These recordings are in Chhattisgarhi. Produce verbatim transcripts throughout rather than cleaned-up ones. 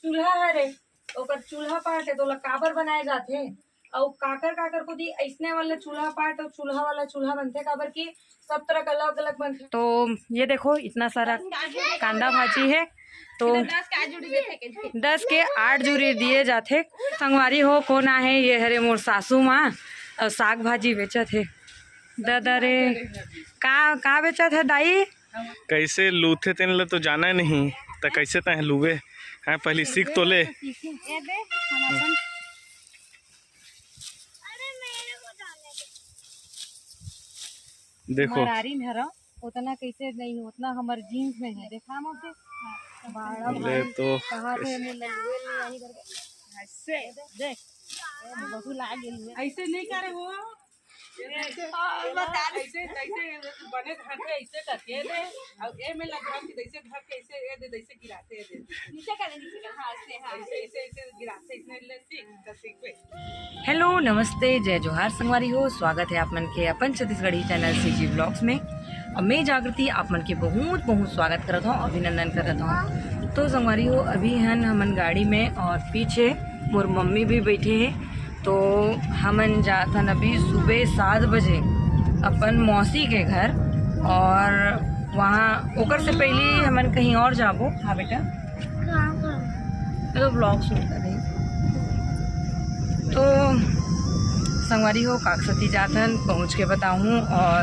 चूल्हा हरे, ओकर चूल्हा पाट हे, तो ओला काबर बनाए जाथे? अउ काकर काकर कोती अइसने वाला चूल्हा पाट अउ चूल्हा वाला चूल्हा बनथे, काबर कि सब तरह के अलग-अलग बनथे। तो ये देखो, इतना सारा कांदा भाजी हे, तो दस के आठ जुड़ी दिए जाथे। संगवारी हो, कोन आहे? ये हरे मोर सासू माँ, अउ साग भाजी बेचत हे। ददा रे, का, का बेचत हे दाई? कैसे लूथे तेन ल तो जाना नहीं, त कैसे तह लुबे? हाँ, पहले सीख तो ले। सीखे। ए दे, हम अपन देखो। मरारी में हरा, उतना कैसे नहीं, उतना हमर जीन्स में है। देखा मत दे। बड़ा ले भाई, तो कहाँ थे, मुँह लगे नहीं, यहीं करके। ऐसे, देख। बहुत लाग गेल है। ऐसे नहीं करे हो। हाँ, बता दे। ऐसे, ऐसे बने धर के ऐसे करके दे, और ए में लगा के ऐसे धर के ऐसे ए दे, ऐसे गिराते दे। नीचे कर, नीचे कर, हाँ, ऐसे, हाँ। ऐसे, ऐसे, ऐसे गिराते, इसने ले सीख, तो सीख गए। हेलो, नमस्ते, जय जोहार संगवारी हो। स्वागत है आप मन के अपन छत्तीसगढ़ी चैनल सीजी व्लॉग्स में। और मैं जागृति आप मन के बहुत, बहुत स्वागत करत हूँ, अभिनंदन करत हूँ। तो संगवारी हो, अभी हन हमन गाड़ी में और पीछे मोर मम्मी भी बैठे हैं। तो हमन जाथन अभी सुबह सात बजे अपन मौसी के घर, और वहाँ ओकर से पहले हमन कहीं और जाबो। हाँ बेटा, चलो व्लॉग शूट कर रही। तो संगवारी हो, काकसती जाथन, पहुँच के बताऊँ। और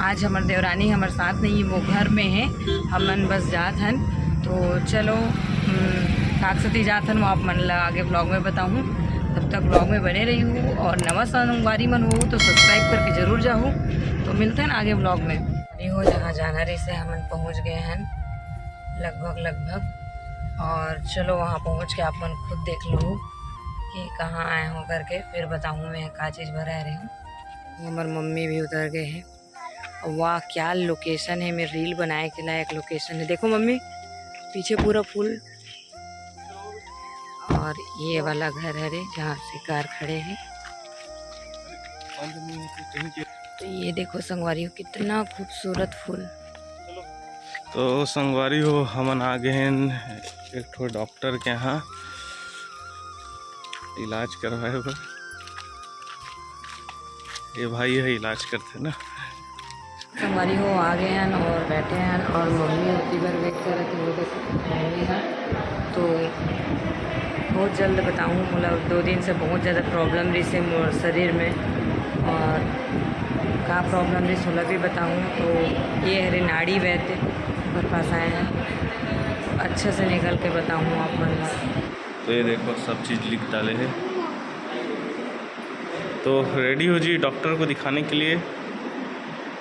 आज हमर देवरानी हमर साथ नहीं, वो घर में है, हमन बस जात हन। तो चलो, हम्म, काकसती जात हन, वो आप मन ला आगे व्लॉग में बताऊँ। तब तक व्लॉग में बने रही हूँ, और नवा संगवारी मन हो तो सब्सक्राइब करके जरूर जाहू। तो मिलते हैं आगे व्लॉग में। ये हो, जहाँ जाना रही से हमन पहुँच गए हैं लगभग, लगभग। और चलो, वहाँ पहुँच के आप मन खुद देख लो कि कहाँ आए हो करके, फिर बताऊँ मैं का चीज़ भरा रही हूँ। हमर मम्मी भी उतर गए हैं। वाह, क्या लोकेशन है, मैं रील बनाए के लायक लोकेशन है। देखो मम्मी, पीछे पूरा फूल। और ये वाला घर हरे, जहाँ से कार खड़े हैं। तो ये देखो संगवारी हो, कितना खूबसूरत फूल। तो संगवारी हो, हमन आ गए हैं एक ठो डॉक्टर के यहाँ इलाज करवाए बर। ये भाई है, इलाज करते ना। संगवारी हो, आ गए हैं और बैठे हैं, और मम्मी होती बर वेट करत है, वो देखो मम्मी है। तो बहुत जल्द बताऊँ, मतलब दो दिन से बहुत ज़्यादा प्रॉब्लम रही से मोर शरीर में, और का प्रॉब्लम रही सोला भी बताऊँ। तो ये हरे नाड़ी वैद्य पर पास आए हैं, अच्छे से निकल के बताऊँ आप मन ला। तो ये देखो, सब चीज़ लिख डाले है। तो रेडी हो जी डॉक्टर को दिखाने के लिए,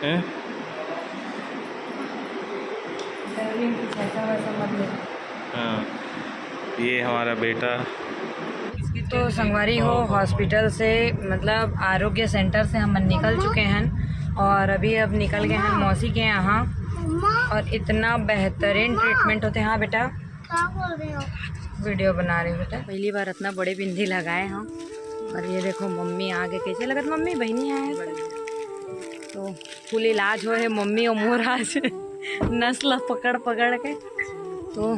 हैं? हाँ, ये हमारा बेटा। तो संगवारी हो, हॉस्पिटल से, मतलब आरोग्य सेंटर से हम निकल चुके हैं, और अभी अब निकल गए हैं मौसी के यहाँ, और इतना बेहतरीन ट्रीटमेंट होते हैं। हाँ बेटा, क्या बोल रहे हो? वीडियो बना रही हूँ बेटा। पहली बार इतना बड़े बिंदी लगाए हम। और ये देखो मम्मी आगे, कैसे लगत मम्मी, बहनी आए हैं। तो फुल इलाज हो है मम्मी और मोर आज नस ला पकड़ पकड़ के। तो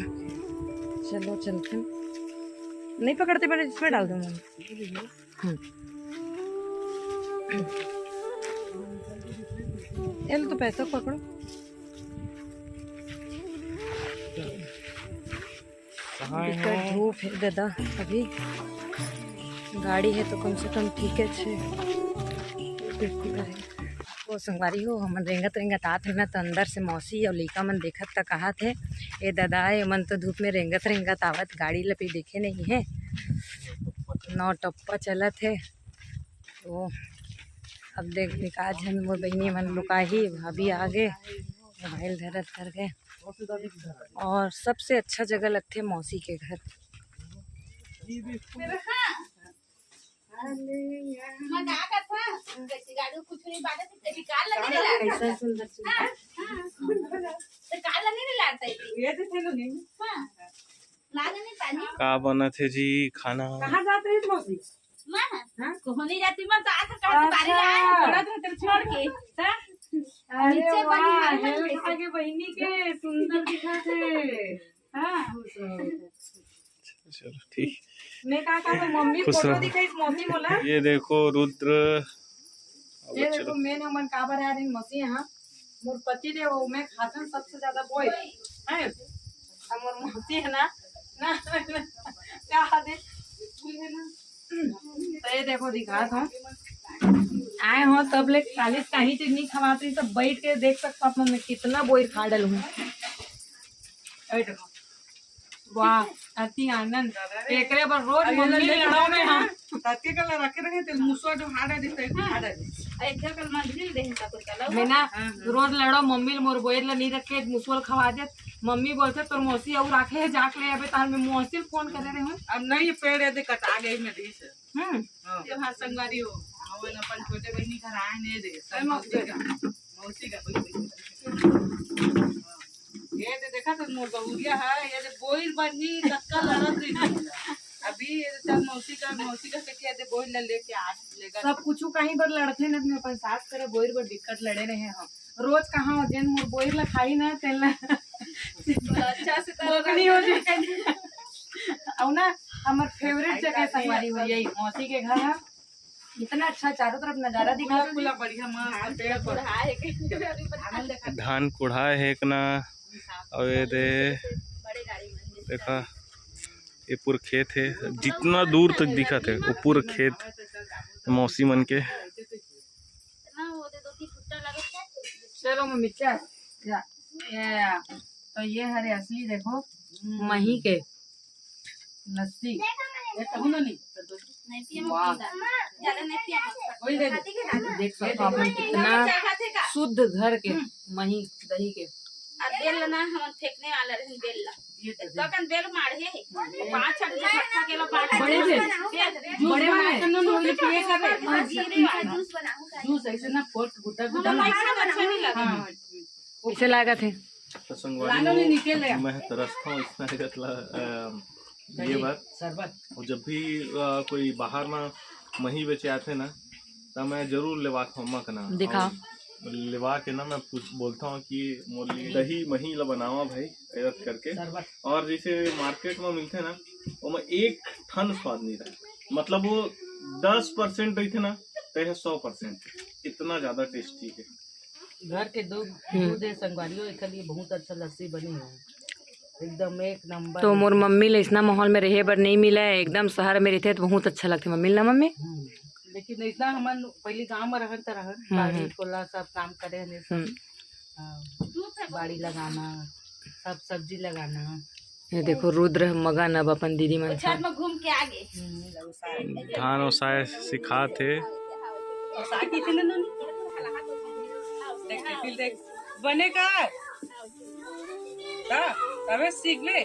चलो चलते हैं। नहीं पकड़ते, मैंने इसमें डाल दूँ मम्मी। हम्म। ये लो तो पैसा पकड़ो। कहाँ है? बिकट धूप है दादा, अभी गाड़ी है तो कम से कम ठीक है छे। वो संगवारी हो, हमन रेंगत रेंगत आत हन ना, तो अंदर से मौसी और लइका मन देखत त कहात हे, "ए दादा, ए मन तो धूप में रेंगत रेंगत आवत, गाड़ी ल भी देखे नहीं है, नौ टप्पा चलत है।" तो अब देख, निकाल झन मोर बहिनी मन लुकाही, भाभी आगे, मोबाइल धरत धर के। और सबसे अच्छा जगह लगथे मौसी के घर। मैं का करथा? गाड़ी कुछ नहीं बात है, तेरी कार लगे नहीं लगता। कैसा सुंदर सुंदर। हाँ, हाँ। तो कार लगे नहीं लगता है। ये तो चलो नहीं। हाँ। लागे नहीं पानी। का बनत हे जी खाना? कहाँ जात रही मौसी? मैं? हाँ? कोहनी जाती मैं तो आज कहा बारी अच्छा। आए, बड़ा तो तेरे छोड़ के। हाँ? अरे नीचे वाह, बनी है, हेल्थ हेल्थ आगे बहिनी के सुंदर दिखत हे। हाँ। खुश रहो। चलो ठीक। मैं का कहा, मम्मी खुश फोटो रहो। दिखाइस मौसी मोला। ये देखो रुद्र। ये देखो, मैं हमन काबर आए रहिन मौसी यहाँ, मोर पति देव अउ मैं खाथन सबसे ज्यादा बोइर है। अब मोर मौसी है ना, ना, ना, क्या दे, तो ये देखो दिखात हूँ, आए हो तब ले काली काहीं चीज नहीं खवात रही, तब बैठ के देख सकता अपन मैं कितना बोइर खा डालू हूँ। ये देखो, वाह, अति आनंद। एकरे बर रोज अरे, मम्मी ले लड़ो में हम। ततके कला रखे रहे, तेल मुसवा जो हाड़ा देते हैं, हाड़ा दे। अयोध्या कल मंदिर देहन का कुल कला। मैं ना, हाँ, हाँ। रोज लड़ो मम्मी ले मोर बोइर ला नहीं रखे, मुसवा ल खवा दे। मम्मी बोलथे, "तोर मौसी अउ राखे है, जाके ले आबे।" तार में मौसी ल फोन करे रहे हूँ। अब नहीं, ये पेड़ यदि कटा गई में दी से। हम्म। हाँ। जो हाँ, संगवारी हो। हाँ, वो अपन छोटे बहनी घर आए नहीं दे, सब मौसी का। मौसी का, कोई, कोई। ये दे देखा तो मोर बहुरिया है, ये दे बोइर बनी, तक्का लड़त रही थी। अभी ये दे चल मौसी का, मौसी का के, के दे बोइर ला लेके आ, लेगा। सब कुछ कहीं बर लड़थे न, अपने अपन सास करे बोइर बर दिक्कत लड़े रहे हम। रोज कहाँ हो, जेन मोर बोइर ला खाई ना, तेन ला अच्छा से तो ओकनी हो जाए। अउ ना, हमर फेवरेट जगह संगवारी हो, यही मौसी के घर है। इतना अच्छा चारों तरफ नजारा दिखा खुला, खुला, बढ़िया, मस्त, पेड़ पर। धान कुढ़ाए हे कना, अउ ये दे, देखा, ये पूरा खेत है, जितना दूर तक दिखत है, वो पूरा खेत मौसी मन के। चलो मम्मी, चल, जा। या, तो ये हरे असली, देखो, मही के लस्सी। ये कहूँ ना नहीं। वाह। वही दे दे। देख सकते हो अपन कितना शुद्ध घर के मही दही के। अब बेल ना हमन फेंकने वाला रहन बेल ला। ये तो तो कन बेल माढ़े है। पाँच छठ के भट्टा के लो पाँच बड़े बेल। बेल। जूस बड़े बना वाले। के नो, नो, ये पिए कर रहे। हाँ, जीरे वाला। जूस बनाऊं का? जूस ऐसे ना फोड़ के गुद्दा गुद्दा हम ना। अच्छा नहीं लगा। हाँ। कैसे लागत है? तो संगवारी लालो ने हो, निकल लिया। मैं तरसता हूँ इतना गतला, अ, ये दही, बात। शरबत। और जब भी, अ, कोई बाहर में मही बेचे आथे ना, तो मैं जरूर लेवा के मम्मा के ना दिखा। और लेवा के ना मैं पूछ, बोलता हूँ कि मोर लिए दही मही ला बनावा भाई, ऐरत करके। शरबत। और जैसे मार्केट में मिलते ना, ओमा एक ठन स्वाद नहीं रहे, मतलब वो दस परसेंट रही थे ना, तो यह सौ परसेंट, इतना ज्यादा टेस्टी है। घर के दूध, हम्म। दूध है संगवारी हो, एकर लिए बहुत अच्छा लस्सी बनी है, एकदम एक नंबर। तो मोर मम्मी ले इसना माहौल में रहे बर नहीं मिला है, एकदम शहर में रहते तो बहुत अच्छा लगते मम्मी ला। मम्मी, हम्म। लेकिन ऐसा हमन पहले गांव में रहन त रहन, हम्म, बाड़ी हम्म। कोला सब काम करे हने सब। हम्म। हाँ, बाड़ी लगाना, सब सब्जी लगाना। ये देखो रुद्र मगन अब अपन दीदी मन वो छत में घूम के आ गे। हम्म, धान ओसाए सिखात हे। ओसाए के इतने नून। देख, देख, देख। बने का? का? तबे सीख ले।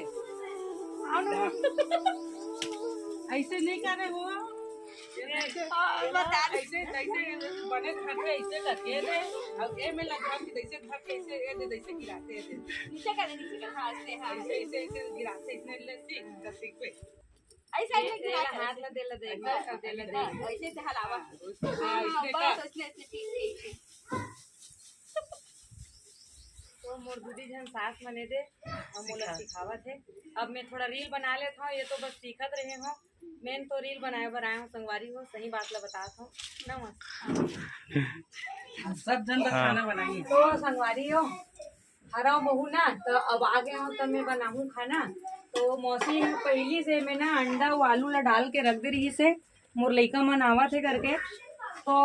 ऐसे नहीं करे हो। हाँ, बता दे। ऐसे, ऐसे बने घर पे ऐसे करके दे। अब ए में लगा के ऐसे घर पे ऐसे, ए दे, ऐसे गिराते हैं। नीचे कर, नीचे कर, हाँ, ऐसे, हाँ। ऐसे, ऐसे, ऐसे गिराते, ऐसे ले सीख, तो सीख पे। ऐसे, ऐसे ए, गिराते, हाथ ऐसे। ला दे, ला दे, ऐसे, ऐसे, ऐसे, ऐसे हलावा। हाँ, हाँ, ऐसे बस, कर। ऐसे, ऐसे, ठीक, ठीक, ठीक। तो मोर दीदी जन सास मने दे, हम मोला सिखावत हे। अब मैं थोड़ा रील बना लेत हूँ, ये तो बस सीखत रहे हूँ। मैं तो रील बनाए बर आए हूँ संगवारी हो, सही बात ला बतात हूँ ना मस्त। सब जन बर हाँ। खाना बनाई। तो संगवारी हो, हरव बहू ना, तो अब आ गए हो तो मैं बनाहूँ खाना। तो मौसी पहली से मैं ना अंडा अउ आलू ला डाल के रख दे रही से, मोर लइका मन आवत हे करके। तो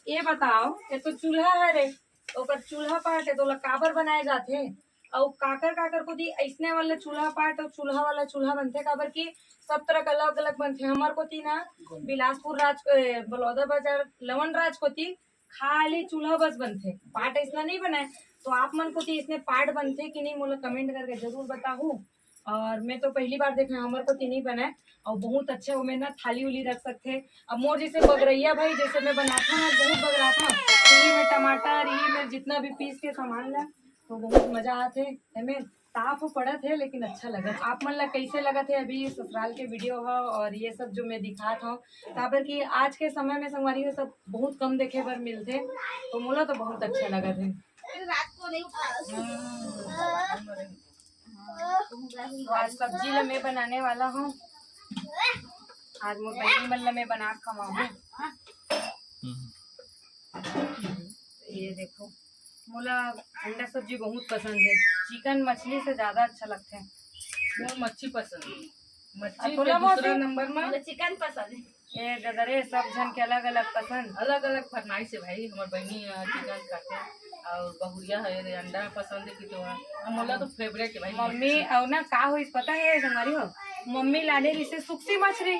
ये बताओ, ये तो चूल्हा हरे, ओकर चूल्हा पाट हे, तो ओला काबर बनाए जाथे? अउ काकर काकर कोती अइसने वाला चूल्हा पाट अउ चूल्हा वाला चूल्हा बनथे, काबर कि सब तरह के अलग-अलग बनथे। हमर कोती ना बिलासपुर राज, ए, बलौदाबाजार लवन राज कोती खाली चूल्हा बस बनथे, पाट अइसना नहीं बनाए। तो आप मन कोती अइसने पाट बनथे कि नहीं, मोला comment करके जरूर बताहू। और मैं तो पहली बार देखे, हमर कोती नहीं बनाए। और बहुत अच्छा ओमे ना थाली उली रख सकथे। अब मोर जैसे बगरैया भाई, जैसे मैं बनाता हूँ, बहुत बगराता हूँ, इही में टमाटर, इही में जितना भी पीस के सामान ला, तो बहुत मजा आथे। एमे ताप पड़त हे, लेकिन अच्छा लगत। आप मन ला कैसे लगत हे अभी ससुराल के video ह और ये सब जो मैं दिखात हूँ? काबर कि आज के समय में संगवारी हो सब बहुत कम देखे बर मिलथे, तो मोला तो बहुत अच्छा लगत हे। रात को नहीं उठा। तो आज सब्जी ला मैं बनाने वाला हूँ। आज मोर बहिनी मन ला मैं बना के खवाहूँ। ये देखो, मोला अंडा सब्जी बहुत पसंद है, चिकन मछली से ज्यादा अच्छा लगथे। मोर मच्छी पसंद है, मच्छी के दूसरा नंबर में चिकन पसंद है। ए ददा रे, सब झन के अलग-अलग पसंद। अलग-अलग फरमाइश है भाई, हमर बहिनी ह चिकन खाथे अउ बहुरिया ह रे अंडा पसंद है कि तो ह। मोला तो फेवरेट है भाई, मम्मी मच्छी। अउ ना का होइस पता है संगवारी हो, मम्मी लाने रिहिसे सुक्सी मछरी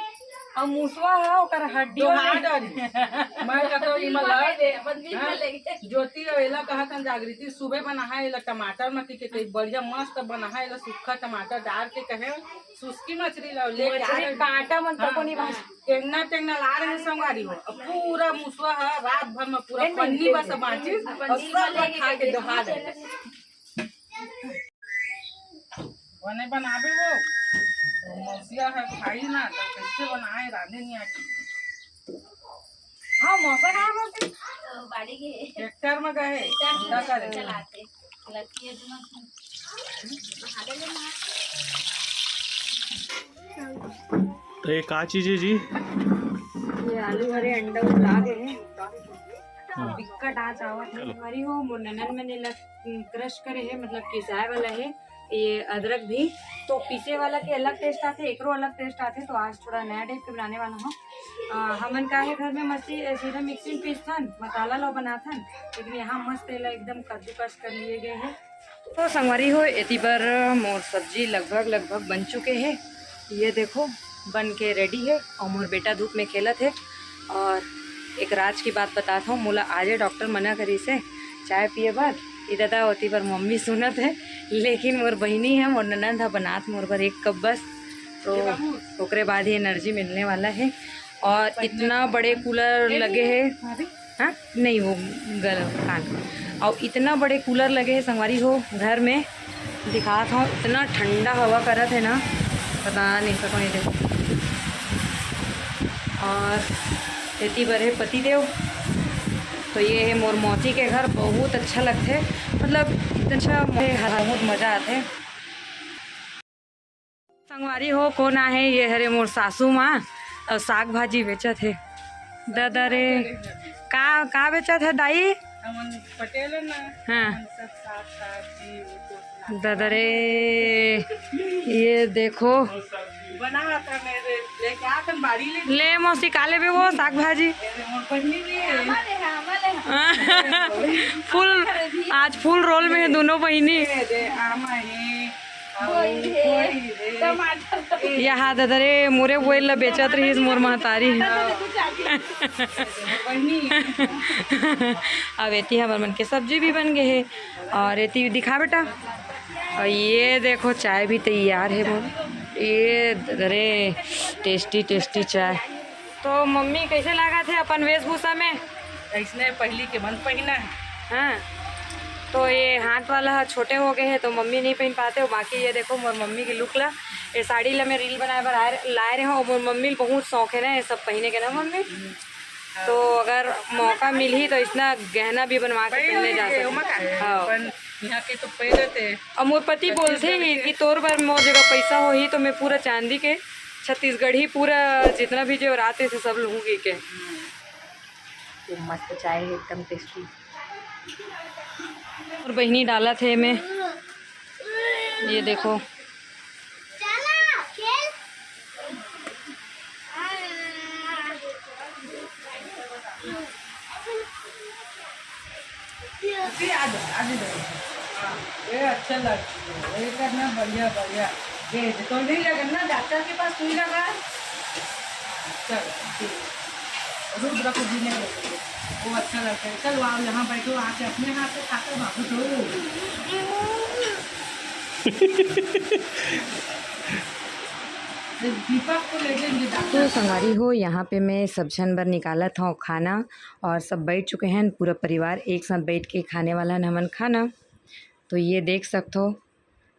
अउ मुसवा ह ओकर हड्डी डोहा वाला। डरी। मैं कहता हूँ, इमन ला, हाँ, ज्योति अउ एला कहत हन जागृति, सुबह बनाहा एला टमाटर म के, के, के बढ़िया मस्त बनाहा एला, सूखा टमाटर डार के कहे, सुस्की मछरी ला लेके आ मछरी रहे। कांटा मन तको नहीं बांचे। टेंगना टेंगना ला रहे संगवारी हो। अब पूरा मुसवा ह रात भर में पूरा पन्नी बस बांचिस अउ सब खा के डोहा दे। बने बनाबे वो। तो मौसिया ह खाई ना, तो कैसे बनाए, रांधे नहीं आके। हाँ, मौसा कहाँ मौसी? बाड़ी गए। ट्रैक्टर में गए। ट्रैक्टर में पूजा करे। चलाते। तो ये का चीज है जी? ये आलू भरे अंडा उबला गए हैं। हाँ। बिक्कट आँच आवत है। हमारी वो मोर ननद मन एला क्रश करे है, मतलब किसाए वाला है। ये अदरक भी तो पीसे वाला के अलग टेस्ट आथे, एकरो अलग टेस्ट आथे। तो आज थोड़ा नया टाइप के बनाने वाला हूँ। अ, हमन का है घर में मसी-, सीधा मिक्सी में पीसथन, मसाला लो बनाथन, लेकिन यहाँ मस्त एला एकदम कद्दूकस कर लिए गए है। तो संगवारी हो, एती बर मोर सब्जी लगभग, लगभग बन चुके हे। ये देखो, बन के रेडी हे अउ मोर बेटा धूप में खेलत हे। अउ एक राज की बात बतात हूँ, मोला आजे डॉक्टर मना करिस हे चाय पिए बर। ये दादा ओती बर मम्मी सुनत हे, लेकिन मोर बहिनी हे, मोर ननद ह बनात मोर बर एक कप बस, तो ओकरे बाद ही एनर्जी मिलने वाला हे। अउ इतना बड़े कूलर लगे हे, हाँ, नहीं, वो गल कान। अउ इतना बड़े कूलर लगे हे संगवारी हो घर में, दिखात हूँ, इतना ठंडा हवा करत हे ना, बता नहीं सकूँ। ये देखो, अउ एती बर हे पतिदेव, तो ये हे मोर मौसी के घर, बहुत अच्छा लगथे, मतलब इतना अच्छा, बहुत मजा आथे। संगवारी हो, कोन आहे? ये हरे मोर सासू माँ अउ साग भाजी बेचत हे। दादा रे, का, का बेचत हे दाई? हमन पटेल ना, हाँ। हमन सब साग भाजी, वो तो दादा रे, ये देखो। बना था मेरे, लेके आ तन बाड़ी ले। ले मौसी, का लेबे वो साग भाजी? अरे, मोर बहिनी भी है। फुल, आज फुल रोल में है दोनों बहिनी। ये दे, आमा है। यहाँ दादा रे, मोरे बोइल ला बेचत रहिस मोर महतारी। अब एती हमर मन के सब्जी भी बन गए हे। अउ एती दिखा बेटा, अउ ये देखो, चाय भी तैयार हे मोर। ये दादा रे, टेस्टी टेस्टी चाय। तो मम्मी, कैसे लागत हे अपन वेशभूषा में? अइसने पहिली के मन पहिना हे। हाँ, तो ये हाथ वाला ह छोटे हो गए हे, तो मम्मी नहीं पहन पाते हो। बाकी ये देखो, मोर मम्मी के लुक ला, ये साड़ी ला मैं रील बनाए बर आए, लाए रहे हूँ। मोर मम्मी ल बहुत शौक है ना ये सब पहने के ना मम्मी। तो अगर मौका मिलही तो इसना गहना भी बनवा के पहने जा सकते। हाँ। यहाँ के तो पहले थे। अउ मोर पति बोलथे ही कि तोर बर मोर जगह पैसा होही तो मैं पूरा चांदी के छत्तीसगढ़ी पूरा जितना भी जेवरात हे, सब लूँगी के। ये मस्त चाय है, एकदम टेस्टी। अउ बहिनी डालत हे एमे, ये देखो। फिर आ जा, आ जा। हाँ, ये अच्छा लगता है। ये करना बढ़िया, बढ़िया। ये तो नहीं लगन ना, डॉक्टर के पास सुई लगा। चलो, ठीक। रुद्र को भी नहीं लगेंगे। वो अच्छा लगता है। चलो, आओ, यहाँ बैठो, आके अपने हाथ से खाकर भागो तो। दीपक को ले जाएंगे डॉक्टर। तो संगवारी हो, यहाँ पे मैं सब झन बर निकालत हूँ खाना अउ सब बैठ चुके हैं, पूरा परिवार एक साथ बैठ के खाने वाला है हमन खाना। तो ये देख सकत हो,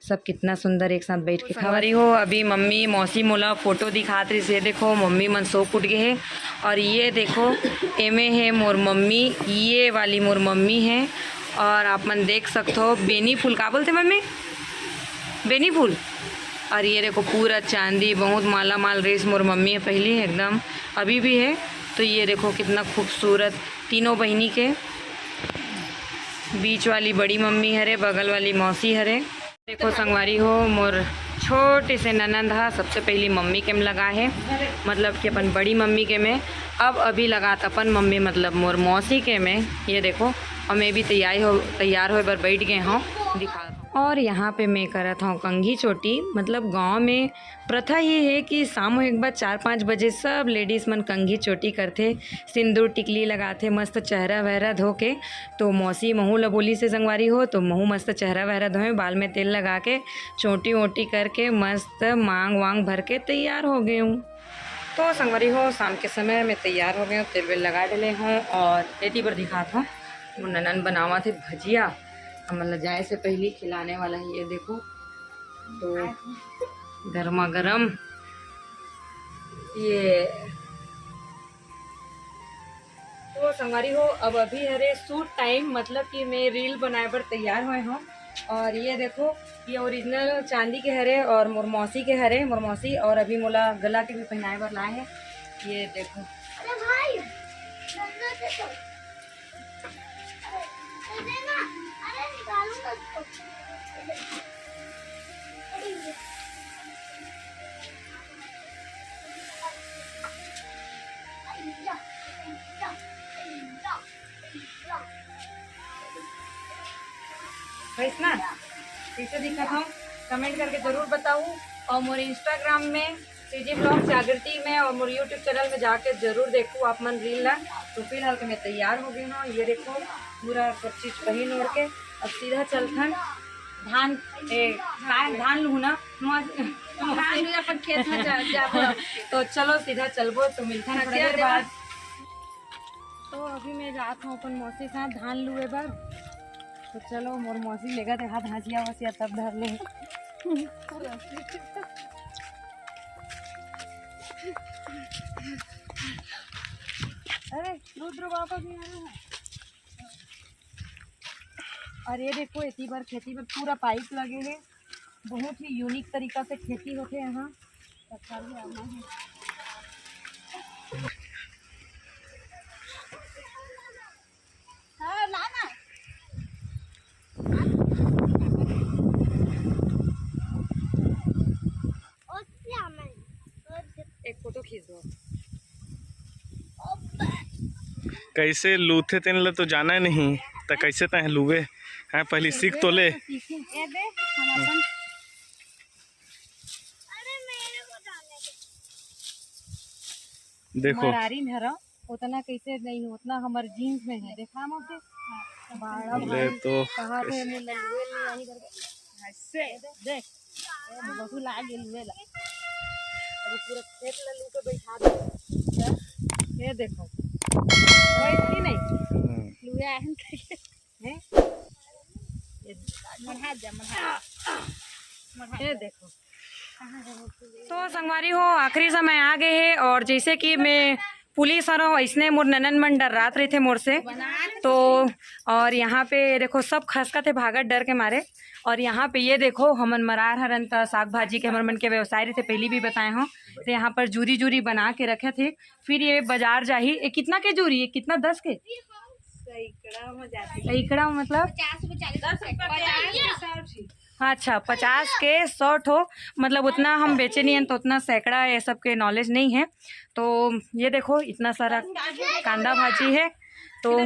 सब कितना सुंदर एक साथ बैठ के खावत। संगवारी हो, अभी मम्मी, मौसी मोला फोटो दिखात रहिस हे। देखो, मम्मी मन सो के उठ गए हे। अउ ये देखो, एमे हे मोर मम्मी, ये वाली मोर मम्मी हे। अउ आप मन देख सकत हो, बेनी फूल का बोलथे मम्मी? बेनी फूल। और ये देखो, पूरा चांदी, बहुत माला माल रहिस मोर मम्मी ह पहली एकदम, अभी भी है। तो ये देखो, कितना खूबसूरत तीनों बहिनी के, बीच वाली बड़ी मम्मी हरे, बगल वाली मौसी हरे। देखो संगवारी हो, मोर छोटे से ननंद हा सबसे पहली मम्मी के में लगा है, मतलब कि अपन बड़ी मम्मी के में। अब अभी लगात अपन मम्मी, मतलब मोर मौसी के में। ये देखो, और मैं भी तैयार हो तैयार होए बर बैठ गए हूँ, दिखा। और यहाँ पे मैं करत हूँ कंघी चोटी। मतलब गांव में प्रथा ये है कि शाम होए के बाद चार पाँच बजे सब लेडीज मन कंघी चोटी करथे, सिंदूर टिकली लगाथे, मस्त चेहरा वहरा धो के। तो मौसी महू ल बोली से संगवारी हो, तो महू मस्त चेहरा वहरा धोए, बाल में तेल लगा के, चोटी वोटी करके मस्त मांग वांग भर के तैयार हो गए हूँ। तो संगवारी हो, शाम के समय मैं तैयार हो गए हूँ, तेल वेल लगा डले हूँ और एती बर दिखात हूँ, मोर ननन बनावत हे भजिया। हमन ल जाए से पहली खिलाने वाला है, ये देखो, तो गर्मा गर्म ये। तो संगवारी हो, अब अभी हरे सूट टाइम, मतलब कि मैं रील बनाए बर तैयार होए हूँ। और ये देखो, ये ओरिजिनल चांदी के हरे और मोर मौसी के हरे, मोर मौसी। और अभी मोला गला के भी पहनाए बर लाए है। ये देखो, अरे भाई, गंगा से तो, अरे, दे देना, अरे, निकालूंगा इसको। वैसना कैसे दिखत हूँ, कमेंट करके जरूर बताऊ। और मोर इंस्टाग्राम में सीजी ब्लॉग जागृति में और मोर यूट्यूब चैनल में जाके जरूर देखू आप मन रील ला। तो फिलहाल तो मैं तैयार हो गई हूँ, ये देखो पूरा सब चीज पहन ओढ़ के अब सीधा चलथन धान, ए, काय धान लूहू ना, धान लूहू अपन खेत में जा, जाबो। तो चलो सीधा चलबो, तो मिलथन थोड़ा देर बाद। तो अभी मैं जात हूँ अपन मौसी साथ धान लुए बर। तो चलो, मोर मौसी लेगा ते हाथ हंसिया वसिया तब धर ले। अरे रुद्र बाबा भी आ रहा है। और ये देखो, एती बर खेती बर पूरा पाइप लगे है, बहुत ही यूनिक तरीका से खेती होथे यहाँ। हाँ, ला ना। एक फोटो खींच दो। कैसे लूथे तेन ल तो जाना नहीं, त कैसे तह लूवे? हाँ, पहली सीख तो ले। ए बे, हम अपन देखो। मरारी में हरा, उतना कैसे नहीं, उतना हमर जीन्स में है। देखा मौसी, बड़ा ले भाई, तो कहाँ थे, हमें ललुए नहीं, यहीं करके। ऐसे, देख, ए, बहुत लाग गेल हुए ला। अभी पूरा खेत ला लू के बैठा दे। ये देखो, वही नहीं, हम्म। लुए आए हैं। हैं? ये मढ़ा जा, मढ़ा। मढ़ा ये जा। देखो। तो संगवारी हो, आखिरी समय आ गए है और जैसे कि मैं पुलिस हरव, ऐसने मोर ननन मन डर्रात रहिथे मोर से। तो और यहाँ पे देखो, सब खसकत हे भागत डर के मारे। और यहाँ पे ये देखो, हमन मरार हरन त साग भाजी के हमर मन के व्यवसाय रहिथे, पहली भी बताए हूँ। तो यहाँ पर जूरी जूरी बना के रखे थे, फिर ये बाजार जाही। ये कितना के जूरी? ये कितना? दस के? सैकड़ा में जाती है। सैकड़ा मतलब? पचास रुपये, चालीस रुपये। अच्छा, पचास के सौ ठो, मतलब उतना हम बेचे नहीं हैं, तो उतना सैकड़ा ये सब के नॉलेज नहीं है। तो ये देखो, इतना सारा कांदा भाजी है, तो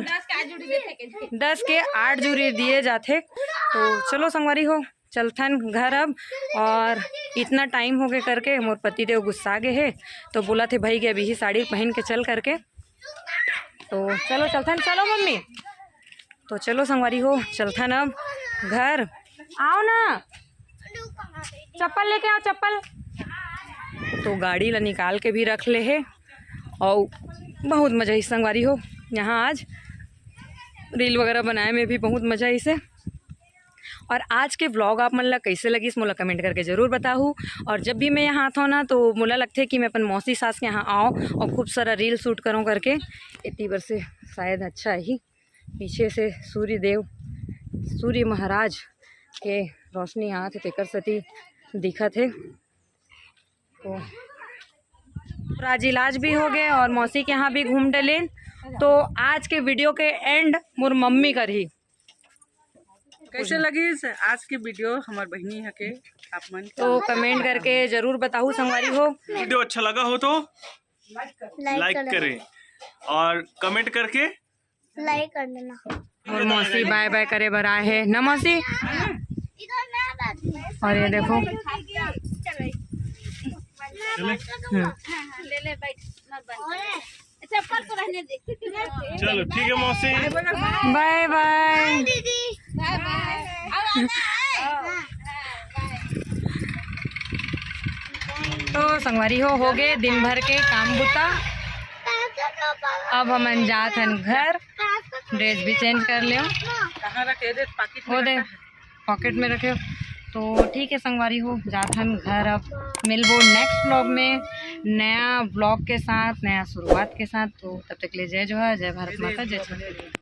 दस के आठ जूरी दिए जाथे। तो चलो संगवारी हो, चलथन घर अब। और इतना टाइम हो गए करके मोर पति देव गुस्सा गए है, तो बोला थे भाई कि अभी ही साड़ी पहन के चल करके। तो चलो चलथन, चलो मम्मी। तो चलो संगवारी हो, चलथन अब घर। आओ ना, चप्पल लेके आओ, चप्पल। तो गाड़ी ला निकाल के भी रख ले है और बहुत मजा ही संगवारी हो। यहाँ आज रील वगैरह बनाए में भी बहुत मजा इसे। और आज के व्लॉग आप मन ला कैसे लगिस, मोला कमेंट करके जरूर बताहू। और जब भी मैं यहाँ आथव ना, तो मोला लगथे कि मैं अपन मौसी सास के यहाँ आऊँ और खूब सारा रील शूट करूँ करके। इतनी बार से शायद अच्छा ही पीछे से सूर्य देव, सूर्य महाराज के रोशनी आत हे, तेकर सेती दिखत हे। तो आज इलाज भी हो गए और मौसी के यहाँ भी घूम डलेन। तो आज के वीडियो के एंड मोर मम्मी करही। कैसे लगिस आज के वीडियो हमर बहिनी ह के आप मन? तो कमेंट करके जरूर बताहू संगवारी हो। वीडियो अच्छा लगा हो तो लाइक करें और कमेंट करके लाइक कर देना। और मौसी बाय बाय करे बर आए हे ना मौसी। और ये देखो। हम्म। ले ले, बैठ, मत बंद। चप्पल तो रहने दे। चलो ठीक है मौसी। बाय बाय। दीदी। बाय बाय। तो संगवारी हो, हो गए दिन भर के काम बुता। अब हमन जात हन घर, ड्रेस भी चेंज कर लेव। कहाँ रखे दे? पॉकेट में वो दे, रखा है। पॉकेट में रखे हो। तो ठीक है संगवारी हो, जात हन घर। अब मिलबो नेक्स्ट व्लॉग में, नया व्लॉग के साथ, नया शुरुआत के साथ। तो तब तक ले जय जोहार, जय भारत माता, जय छत्तीसगढ़।